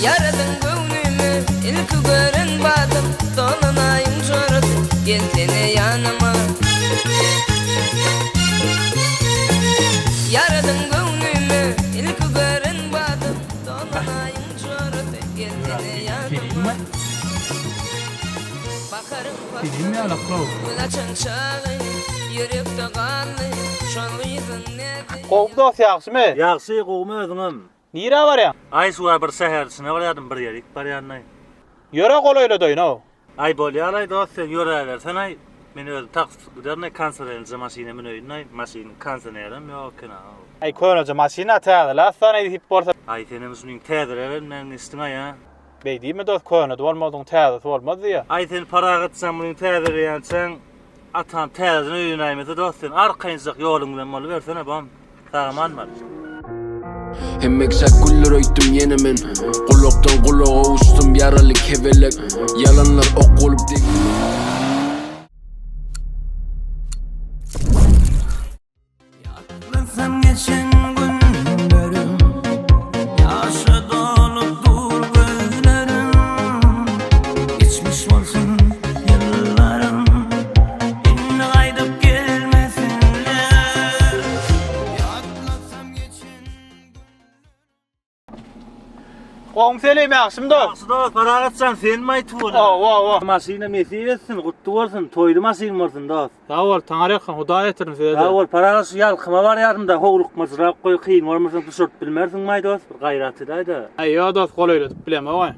Ýaradyň göwnümi ilki gören badym Dolanaýyň jorasy gelsene ýanyma Ýaradyň göwnümi ilki gören badym Dolanaýyň jorasy gelsene ýanyma Baharyň Selim ýalak-law. Gül açan çagy ýürekde galdy Şol gyzyň näzi Gowy dos ýagşymy? Ýagşy gowumy özüňem? Nirä barýaň? Aý şuwagt bir şäher içine barýadym bir ýerik barýandaý. Ýöre golaýladaýyn-ow. Aý bolýalaý dost sen ýöräbersenaý men özüm taksi tutup giderinaý konsonerlije maşyna müneýinaý maşynyň konsonerem ýok eken-ow. Aý köneje maşyn-a täzele asla nesip bolsa. Aý senem şunyň täzeläbermän geçdiň-aý a. Beý diýme dost könedi bolmadygyň täzesi bolmaz diýýä. Aý sen Parahatjan munyň täzeleýänçäň Atam täzeden öýlenäýmese dost sen arkaýynjak ýoluň bilen bolubersene bom. Sag-aman bol. Hemmeksek güller öýtdüm ýene men Gulakdan gulaga uçdum ýaraly kebelek Ýalanlar ok bolup degdi. Ýatlasam geçen günlerim Ýaşa dolup dur gözlerim Geçmiş bolsun ýyllarym Indi gaýdyp gelmesinler Ýatlasam geçen Goňy Selim ýagşymy dost? Ýagşy dost, Parahatjan senmi aýtyp bolar? Hawa, hawa. Maşyna nesip etsin, gutly bolsun, toýly maşyn bolsun dost. Sag bol, Taňryýalkasyn, Hudaý ýetirsin size-de. Sag bol, Parahat şu ýalkyma barýardym-da, howlukmajrak goý, kyn bolmasa düşürip bilmersiňmaý dost, bir gaýrat edäý-de. Aý, ýok dost, golaýladyp bilemok-aý.